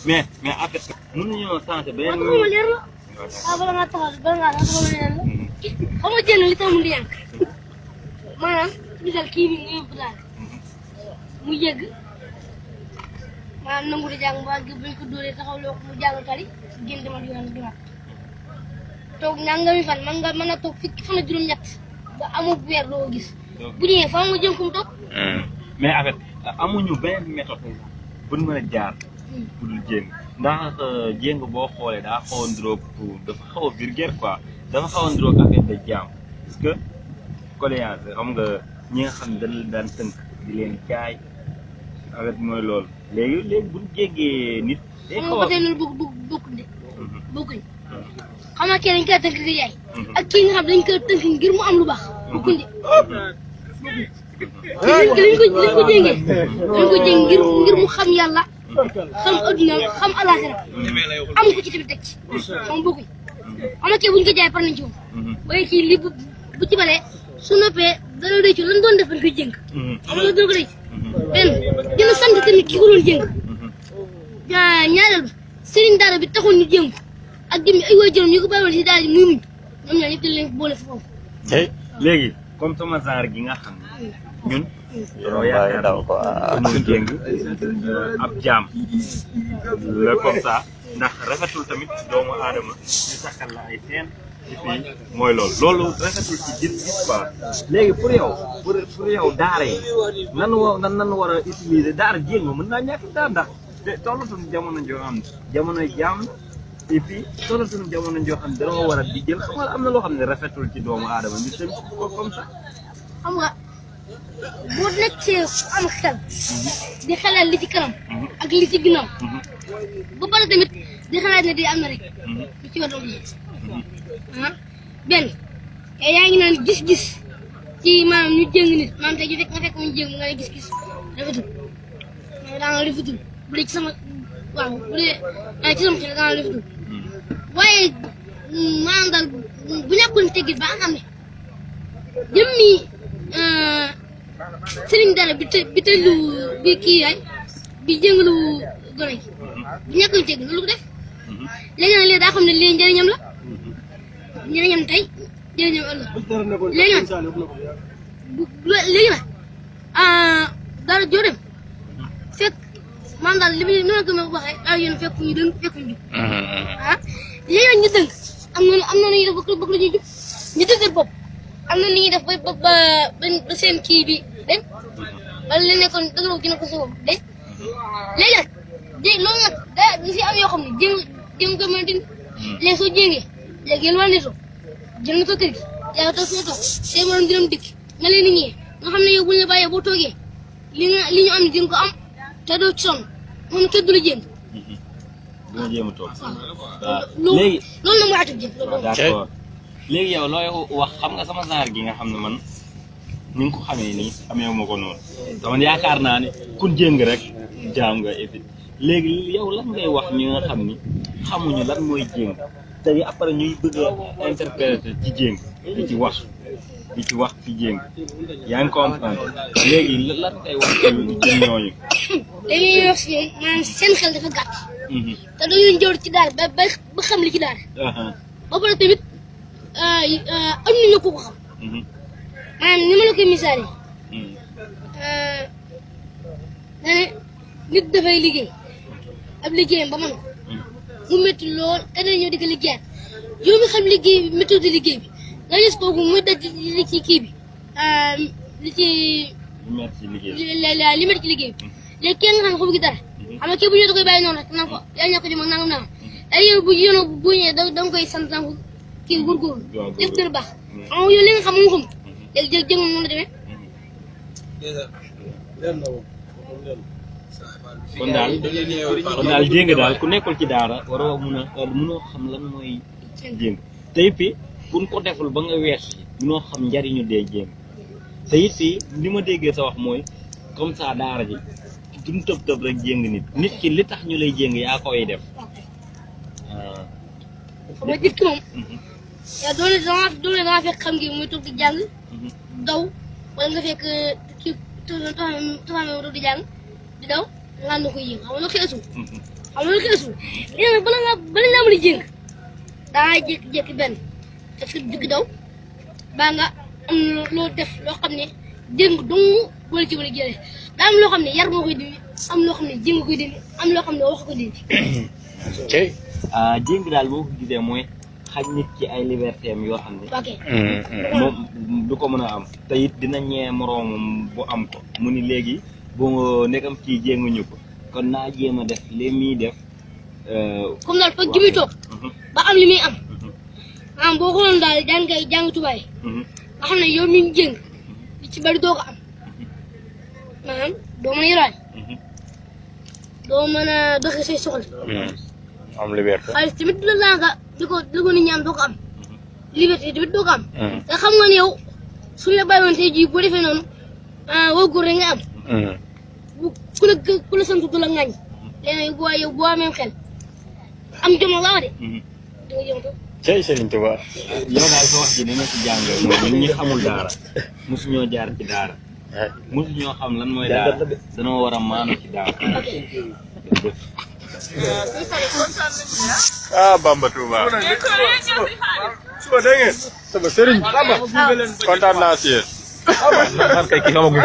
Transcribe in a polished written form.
mais après mënuñoo changé beneen. ma leer la bala ngaa taxaw bala ngaa taxaw leer la xam nga jënd li tax mu di yànq maanaam gisal kii bi nga yóbbu daal mu yëgg maanaam nangu di jàng ba buñ ko dóoree taxaw loo mu jàng tari génn demal yoon ginnaaw toog nangami fan mën nga toog fukki fan ak juróom-ñett ba amul weer doo gis bu ñëwee fa mu jëm fu mu toog. mais en fait amuñu benn méthode bu ñu mën a jaar. pour dul jéng ndax jéng boo xoolee daa xaw a ndróog dafa xaw a vulgaire quoi dafa xaw a ndróog affaire de jaam parce que colléance xam nga ñi nga xam ne dañ daan tënk di leen jaay avec mooy loolu léegi bu ñu jéggee nit. day xaw a loolu bokkuñ de bokkuñ xam nga kii dañ koy tënk di jaay ak kii nga xam dañ koy tënk ngir mu am lu baax bokkuñ de liñ ko jéngee dañ ko jéng ngir mu xam yàlla xam adduna xam alaxira am ko ci tamit teg ci moom bokkuñ xam nga kii buñ ko jaay par nañ ci moom waaye kii li bu ci balee su noppee dana rëccu lan doon def dañ koy jéng xam nga dina ko rëcc benn dina sant tamit ki ko doon jéng ñaareel ba sëriñ daara bi taxoon ñu jéng ak jëmmi ay waajuram ñu ko bàyyiwoon si daara ji muy muñ ñoom ñaar ñëpp dañ leen boole foofu léegi comme sama genre gi nga xam ne ñun yow yaakaar ñu jéng ab jaam la comme ça ndax rafetul tamit doomu aadama ñu sakkal la ay seen et puis mooy loolu rafetul ci gis quoi léegi pour yow daara yi nan war a utiliser daara jéng mën naa ñàkk daal ndax te tollatuñu jamono joo xam ne jamonoy jaam et puis tollatuñu jamono joo xam ne dana war a di jël xam nga am na loo xam ne rafetul ci doomu aadama ñu tënk ko comme ça. xam nga boo nekkee am xel di xalaat li ci kanam ak li ci ginnaaw ba pare tamit di xalaat ne di am na rek li ci war a benn yaa ngi naan gis-gis ci maanaam ñu jéng nit maanaam tey nga fekk mu jéng nga ne gis-gis rafetul daanaka rafetul bu dee ci sama waaw bu dee ci sama xel daanaka rafetul waaye maanaam daal bu nekkoon teggit ba nga xam ne jëmmi sëriñ dara bi tëllu bi kii yaay bi jëngalu gone gi bu nekkoon teggit loolu ko def léegi nag léegi daa xam ne lii njëriñam la njëriñam tey njëriñam ëllëg léegi nag dara joo dem fekk maanaam daal li muy noonu la ko ma waxee ay yéen fekk ñu dëng fekk ñu jub léegi nag ñu dëng am na ñuy def bëgg lu ñuy jub ñu dëgër bopp am na ni ñuy def ba seen kii bi dañ wala li nekkoon dëgëru dina ko soxla dañ léegi nag loolu nag da si am yoo xam ne jéem ko mën a dindi léegi soo jéngee léegi yéen waa Neto jël nga toog kër gi yaa ngi toog fi nga toog seen morom dina dikk nga leen di ñëwee nga xam ne yow bu ñu la bàyyee boo toogee li ñu am di nga ko am te doo ci sonn moom kenn du la jéem. dina jéem a toog waaw léegi loolu la mooy atum jéem. d'accord léegi yow looy wax xam nga sama genre gi nga xam ne man ni nga ko xamee nii xamee ma ko noonu dama yaakaar naa ne ku jéng rek jaam nga et puis léegi yow lan ngay wax ñi nga xam ni xamuñu lan mooy jéng te après ñuy bëgg a interpréter ci jéng di ci wax ci jéng yaa ngi comprendre léegi lan ngay wax ci ñooñu. léegi ñuy wax si maanaam seen xel dafa gàtt. te dañuy njoor ci daal ba xam li ci daal. ba pare tamit am nañu ko xam. maanaam ni ma la koy misaale. nit dafay liggéey ab liggéeyam ba mën ko mu métti lool keneen ñëw di ko liggéeyaat yow mi xam liggéey bi méthode liggéey bi nga gis kooku muy daj li ci kii bi li métti ci liggéey bi léegi kenn nga xam ne xamu gi dara xam nga kii bu ñëwee da koy bàyyi noonu rek naan ko yaa ñàkk ji mag nangam nangam ay yow bu ñëwee da nga koy sant naan ko kii góorgóorlu def gën a baax xam nga yow li nga xam moom xam léegi jël moom noonu la demee kon daal jéng daal ku nekkul ci daara waroo mënoo xam lan mooy jéng te it fi buñ ko deful ba nga wees mënoo xam njariñu dee jéng te it fi li ma déggee sa wax mooy comme ça daara ji duñ tëb rek jéng nit ki li tax ñu lay jéng yaa koy def xam nga nit ki moom yaa doole danga fekk xam ngi muy toog di jàng daw wala nga fekk kii taxaw di jàng di daw nga na ko yéeg xam nga loolu xeesul xam nga loolu xeesul léegi nag bala nga mën a jéng daa jékki-jékki benn te fi jukki daw baa nga am loo def loo xam ne jéng dong wala ci wala jëlee daa am loo xam ne yar moo koy dindi am loo xam ne jéng koy dindi am loo xam ne wax ko dindi. jéng daal boo ko gisee mooy xaj nit ci ay liberté am yoo xam ne. ok moom du ko mën a am te it dina ñee moroomam bu am ko mu ni léegi boo nekkam ci jénguñu ko kon naa jéem a def li muy def. comme daal fa jibi toog ba am li muy am maanaam boo xooloon daal jàng tubaay nga xam ne yow mi ngi jéng li ci bari doo ko am maanaam doo mën a yoraay doo mën a doxee say soxla am liberté xaalis tamit du la laanga di ko nit ñi am doo ko am liberté tamit doo ko am te xam nga ne yow suñu la bàyyi woon tey jii boo defee noonu woo góor rek nga am ku la sant du la ŋañ léegi yow boo amee xel am jom la de di nga jëm ko cey Serigne Touba yow daal sa wax ji dina ci jàng mooy ñun ñi xamul daara mosuñoo jaar ci daara mosuñoo xam lan mooy daara danoo war a maanu ci daara. ah Bamba Touba suba dégg ngeen sama Serigne kontaan naa si yéen man kay kii xamaguñ